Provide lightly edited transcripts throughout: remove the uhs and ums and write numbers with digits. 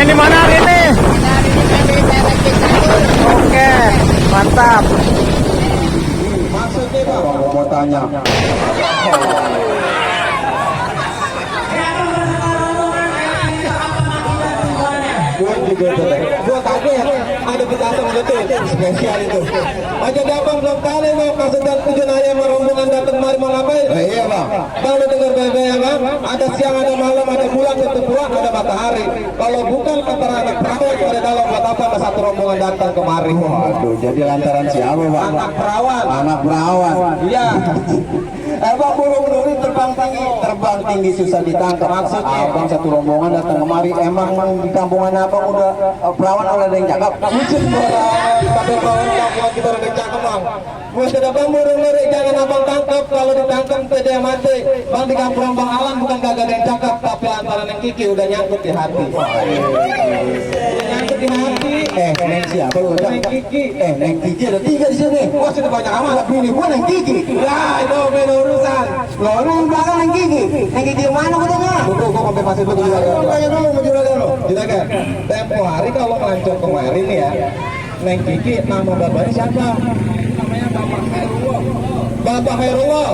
Main di mana hari ini? Oke, mantap. Maksudnya Pak, mau tanya. Gue kaget ada pendatang betul spesial itu. Aja abang belum kali mau maksud dan tujuan ayam rombongan datang mari mau ngapain? Iya bang. Bang lu dengar bebe ya bang? Ada siang, ada malam, ada bulan, ada bulan, ada matahari. Kalau bukan antara anak perawan pada dalam buat apa satu rombongan datang kemari? Waduh, jadi lantaran siapa bang? Anak perawan. Anak perawan. Iya. Bang burung-burung terbang tinggi susah ditangkap. Maksudnya abang satu rombongan datang kemari, emang di kampungan abang udah perawan oleh ada yang cakep. Wujud tapi perawan kampungan kita udah cakep bang. Buat ada bang burung-burung jangan abang tangkap, kalau ditangkap tidak mati. Bang di kampung bang Alam bukan gak ada yang cakep, tapi lantaran yang kiki udah nyangkut di hati. Nyangkut di hati. Neng siapa lu? Neng Kiki. Neng Kiki ada 3 di sini. Wah sudah banyak amat. Tapi ini gua Neng Kiki. Lah itu beda urusan. Lo orang belakang Neng Kiki. Neng Kiki yang mana katanya? Betul, gua sampai pasir betul juga. Tanya dulu mau juragan lo. Juragan. Tempo hari kalau melancong kemarin nih ya. Neng Kiki nama bapaknya siapa? Namanya Bapak Khairullah. Bapak Khairullah.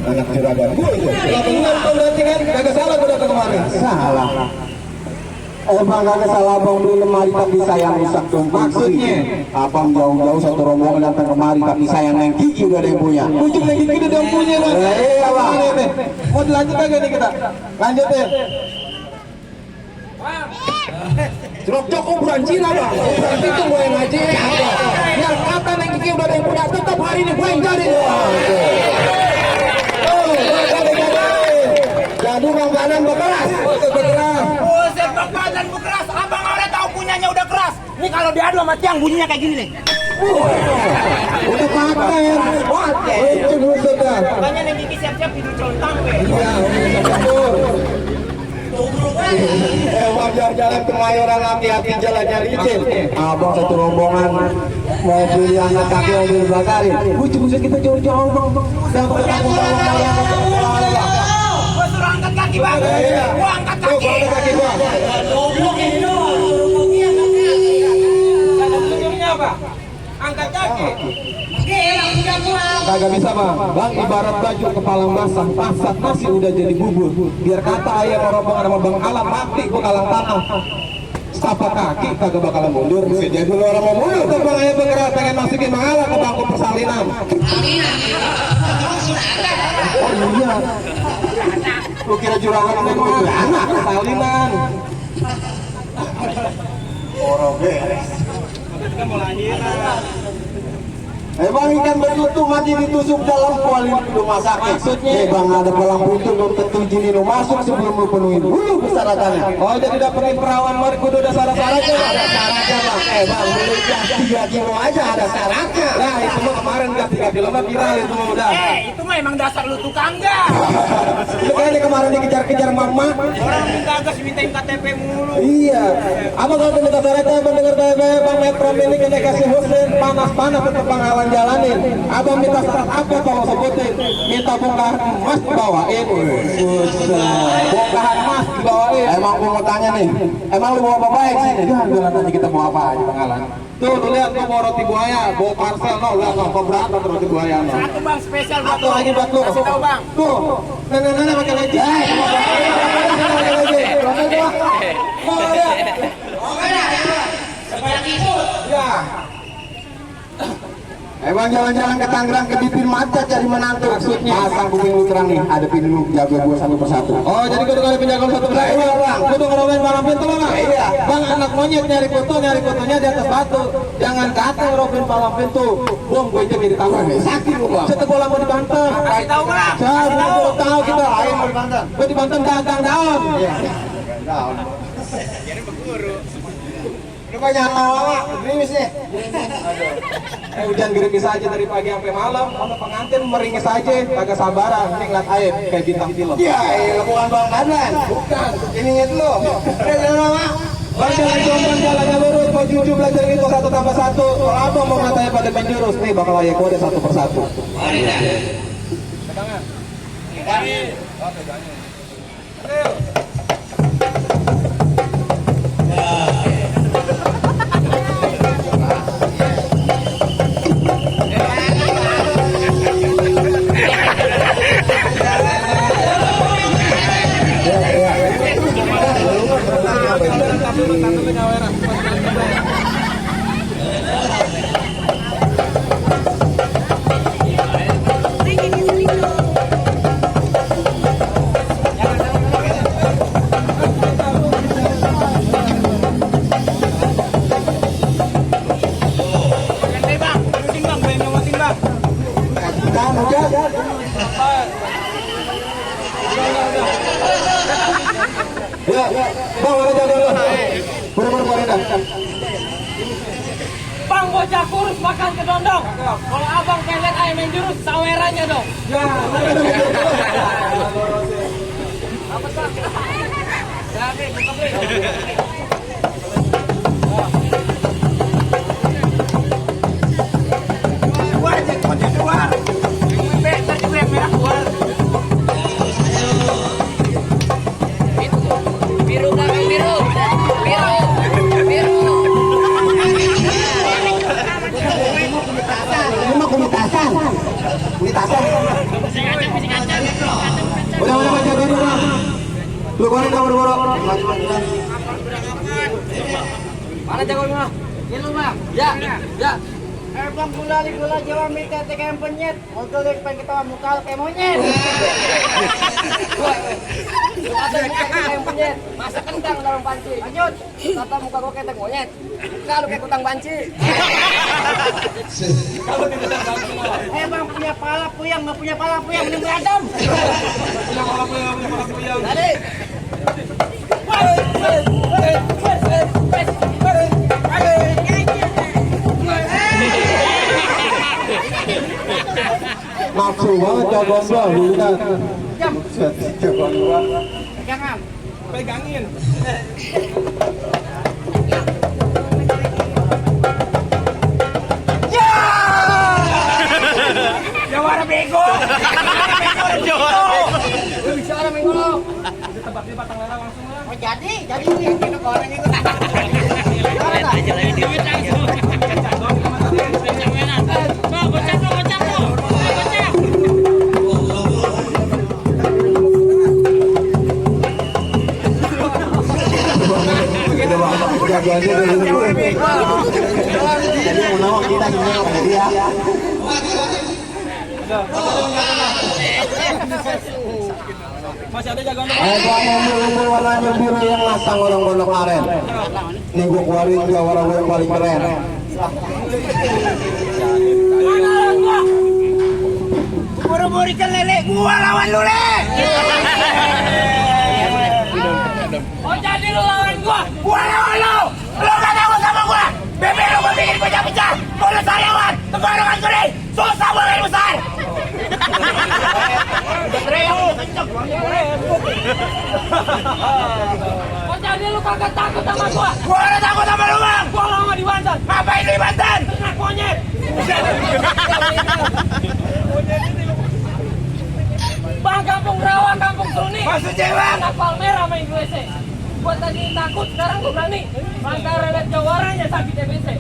Anak juragan gua itu. Lah benar tuh berarti kan kagak salah gua datang kemarin. Salah. Bang gak salah abang beli lemari tapi sayang rusak dong. Maksudnya abang jauh-jauh satu rombongan datang kemari tapi sayang Neng Kiki udah ada yang punya. Ujung Neng Kiki udah yang punya bang. Iya bang. Mau dilanjut kagak nih kita? Lanjut ya. Jok ukuran Cina bang. Berarti itu gue yang ngaji. Yang kata Neng Kiki udah ada yang punya, tetap hari ini gue yang jadi. Jadi bang badan bekeras. Buset bang badan bekeras. Abang orang tahu punyanya udah keras. Ini kalau diadu sama tiang bunyinya kayak gini nih. Udah paten. Itu buset dah. Makanya Neng Kiki siap-siap tidur contang pe. Bang jalan-jalan ke Mayoran hati-hati jalannya licin. Abang satu rombongan mau beli anak kaki mobil bakarin. Buset kita jauh-jauh bang. Dapat aku Gua suruh angkat kaki bang. Gua angkat kaki. angkat kaki bang. Apa? Angkat kaki. Kagak bisa bang. Bang ibarat baju kepalang basah, masak nasi udah jadi bubur. Biar kata ayam rombongan sama bang Alam mati gua kalang tanah. Sapa kaki kagak bakalan mundur. Bisa jadi lu orang mau mundur tuh bang ayam bergerak pengen masukin bang Alam ke bangku persalinan. Oh iya. Lu kira juragan ini mau anak persalinan. Orang beres. Emang ikan betutu mati ditusuk dalam kuali rumah sakit. Maksudnya bang ada palang pintu belum tentu izinin lu masuk sebelum lu penuhin dulu persyaratannya. Oh jadi dapetin perawan mari kudu ada syarat-syaratnya. Ada syaratnya bang. Bang beli gas 3 kilo aja ada syaratnya. Nah itu mah kemarin gas 3 kilo mah viral itu mah udah. Itu mah emang dasar lu tukang gas. Lu kayaknya kemarin dikejar-kejar mama. Orang minta gas mintain KTP mulu. Iya. Apa kalau minta syaratnya mendengar kayak bang Metro Mini kena kasih Husin panas-panas tetap bang jalanin. Abang minta syarat apa kalau sebutin? Minta bongkahan emas dibawain. Bongkahan emas dibawain. Emang gua mau tanya nih, emang lu mau apa baik sini? Jangan bilang nanti kita mau apa aja Bang Alan. Tuh, lu lihat gua mau roti buaya, bawa parcel, no, lihat no, keberatan roti buaya no. Satu bang spesial buat Satu lagi buat lu. Kasih tahu bang. Tuh, nenek-nenek pakai leci. Mau lihat? Sebanyak itu. Ya. Emang jalan-jalan ke Tangerang ke bibir macet cari menantu. Maksudnya pasang kuping lu terang nih, hadapin dulu jago gua satu persatu. Oh jadi gua udah penjaga satu persatu. Iya bang, gua tuh ngerobain malam pintu bang. Iya. Bang anak monyet nyari fotonya di atas batu. Jangan kata ngerobain malam pintu. Bom gua itu di tangan nih. Sakit gua bang. Setelah bola mau dibanten. Kasih tahu bang. Saya belum tahu kita. Ayo mau dibanten. Gua dibanten dagang daun. Iya. Daun. Jadi berguru. Lu banyak lama, gerimis nih. Hujan gerimis aja dari pagi sampai malam. Kalau pengantin meringis aja, kagak sabaran. Ini ngeliat air kayak bintang film. Iya, bukan bang badan. Bukan, ini ngeliat lu. Udah lama. Bang jalan jombang jalannya lurus, mau jujur belajar itu 1 tambah 1. Kalau apa mau katanya pada menjurus nih bakal ayah kode 1 persatu. Pegangan. Ayo. Ya, bang ada jaga dulu. Buru-buru. Bang bocah kurus makan kedondong. Kalau abang pengen ayam yang jurus, sawerannya dong. Ya, Apa bang? Ya, buka beli. Keluar, jangan keluar. Ntar juga yang merah keluar. Biru belakang biru. Biru. ini mah kumitasan. Udah baca dulu bang. Lu goreng dah buru-buru. Mana jagoan mah? Ini mah. Ya. Bang gula Jawa minta kayak penyet. Motor dek pengen ketawa muka kayak monyet. Ada muka kayak penyet. Masa kentang dalam panci. Lanjut. Kata muka gua kayak monyet. Kalau kayak kutang panci. Bang punya pala puyang, nggak punya pala puyang, mending berantem. Punya pala puyang. Tadi. Nafsu banget jagoan gua, lihat. Jagoan gua. Pegangan. Pegangin. Jawara bego. Bicara minggu. Tebak di batang lerang langsung lah. Oh jadi kita orang itu. Jagoannya dulu. Jadi menawar kita semua dia. Masih ada jagoan. Gua mobil warna biru yang lasang orang gondok karen. Nih gua keluarin juga warna yang paling keren. Buru-buru ikan lele, gua lawan lu le. Oh jadi lu lawan gua. Gua lawan lu. Lu gak takut sama gua. Bebe lu gua bikin pecah-pecah. Kalau sariawan, tenggorokan kuning, susah gua main besar. Oh jadi lu kagak takut sama gua. Gua gak takut sama lu bang. Gua lama di Banten. Ngapain lu di Banten? Ternak monyet. Bang kampung rawa, kampung Seruni. Maksudnya bang? Anak Palmera main WC. Gua tadi takut, sekarang gua berani. Antara lihat jawaranya sakit TBC.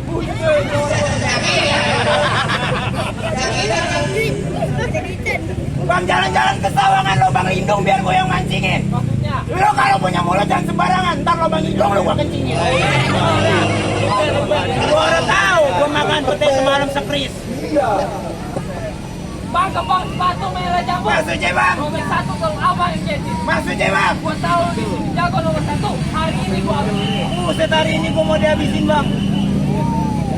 Bang jalan-jalan ke sawangan lubang lindung biar gua yang mancingin. Maksudnya? Lu kalau punya mulut jangan sembarangan, ntar lubang hidung lu gua kencingin. Gua udah tahu, gua makan pete semalam sekris. Bang kembang sepatu merah jambu. Maksudnya bang? Nomor 1 kalau apa yang jadi? Maksudnya bang? Gua tahu di sini jago nomor 1. Hari ini gua habisin. Buset hari ini gua mau dihabisin bang.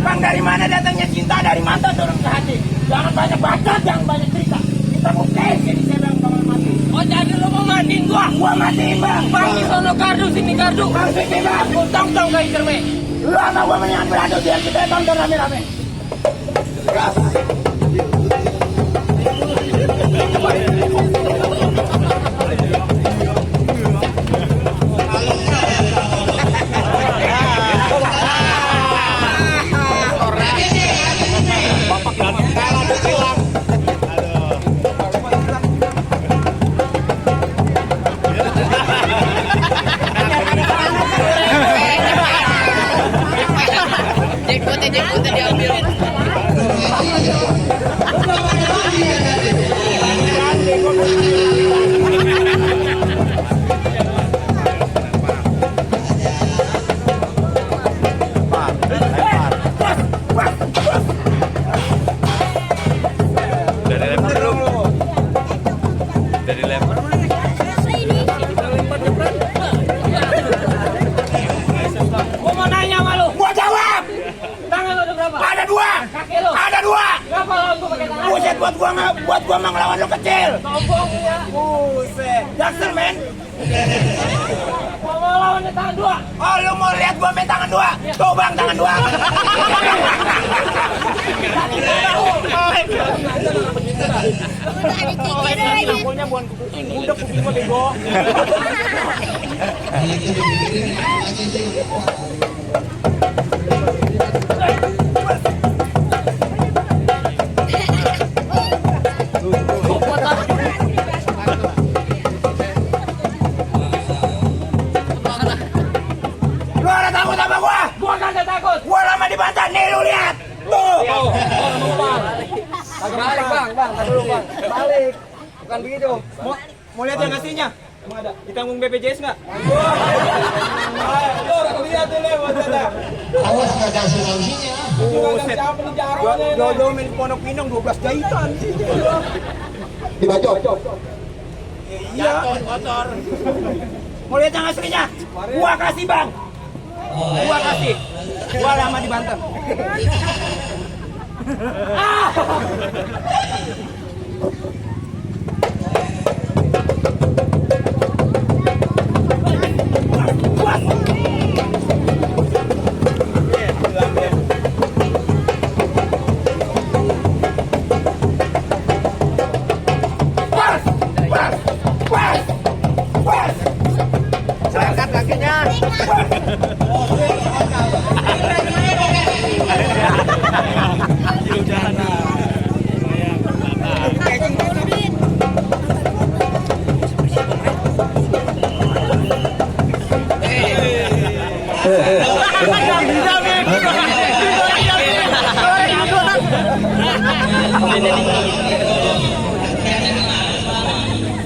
Bang dari mana datangnya cinta, dari mata turun ke hati. Jangan banyak bacot, jangan banyak cerita. Kita buktiin jadi saya bilang bakal mati. Oh jadi lu mau matiin gua? Gua matiin bang. Bang di sono kardu sini kardu. Maksudnya bang? Gua tong-tong ke interme. Lu sama gua mendingan beradu biar kita tonton rame-rame. Jackpotnya diambil. buat gua mah ngelawan lu kecil. Sombong ya. Buset. Jackson men. Mau lawannya tangan dua. Oh lu mau lihat gua main tangan dua? Tuh bang tangan dua. Pokoknya bukan kuping, udah kuping gua bego. Lu ada takut sama gua? Gua kagak takut. Gua lama dibantai nih lu lihat. Tuh. Balik bang, tahan dulu bang. Balik. Bukan begitu. Mau lihat yang ngasihnya? Emang ada? Ditanggung BPJS nggak? Lu udah lihat tuh lewat ada. Awas nggak ada asuransinya. Buset. Jodoh main Pondok Pinang 12 jahitan sih. Dibacok. Iya. Kotor. Mau lihat yang aslinya? Gua kasih bang. Gua kasih. Gua lama di Banten. Angkat kakinya.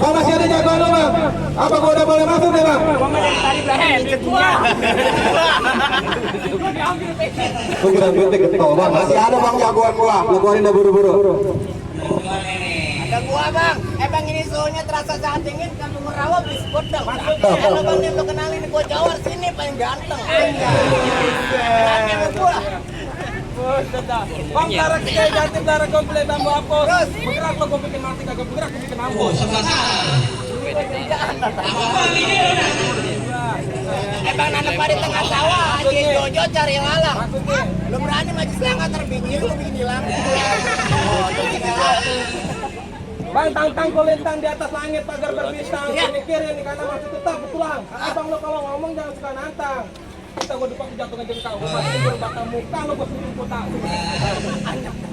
Oh masih ada jagoan lo bang? Apa gua udah boleh masuk nih bang? Gua kira gunting ketol bang. Masih ada bang jagoan gua. Lu keluarin dah buru-buru. Ada gua bang. Bang ini suhunya terasa sangat dingin. Kamu merawat di spot dong. Kalau bang ini lu kenalin gua Jawar sini paling ganteng. Anjay. Gua. Bang, darah kita ganti darah komplit tambah apa? Terus, bergerak lo gue bikin mati kagak bergerak gue bikin mampus. Bang nanam padi tengah sawah, aja Jojo cari lalang. Lu berani maju selangkah terbiji lu bikin hilang. Bang, tang-tang kolintang di atas langit pagar berbintang. Mikir yang di kanan masih tetap betulang. Abang lo kalau ngomong jangan suka nantang. Kita gue depan jatuhkan jengkau, gue masih berbakar muka lo gue sendiri kota.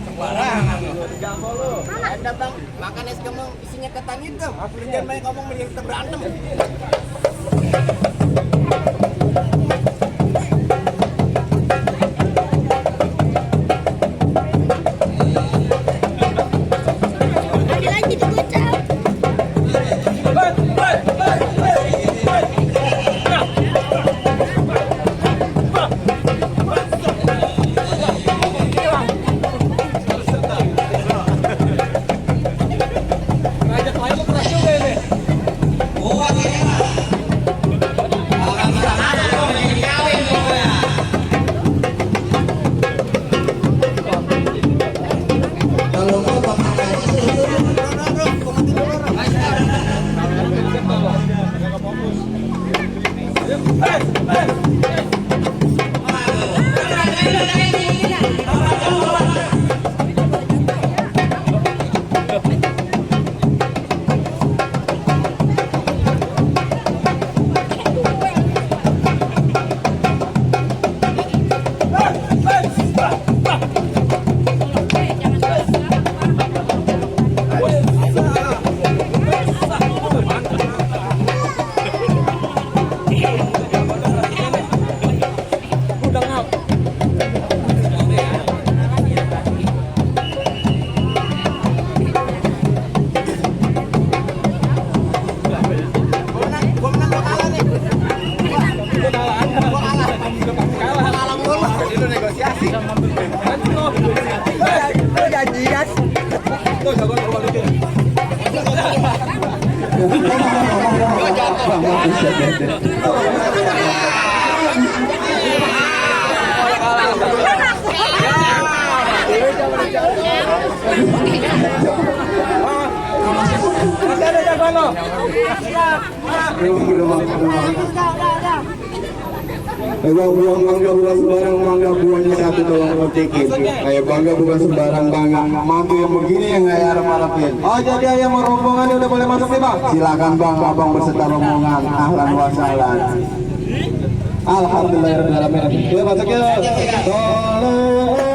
Sembarangan lu. Jago lu. Ada bang, makan es kemeng isinya ketan hitam. Jangan banyak ngomong mending kita berantem. Ngajak lain lo keras juga ini. Jangan lo. Bang, buang mangga bukan sembarang mangga, buahnya satu doang kotekin. Ayo bangga bukan sembarang bangga. Mantu yang begini yang nggak harap-harapin. Oh jadi ayam rombongan ini udah boleh masuk nih bang? Silakan bang, abang beserta rombongan. Ahlan wa sahlan. Alhamdulillahirobbilalamin. Ya masuk ya. Tolong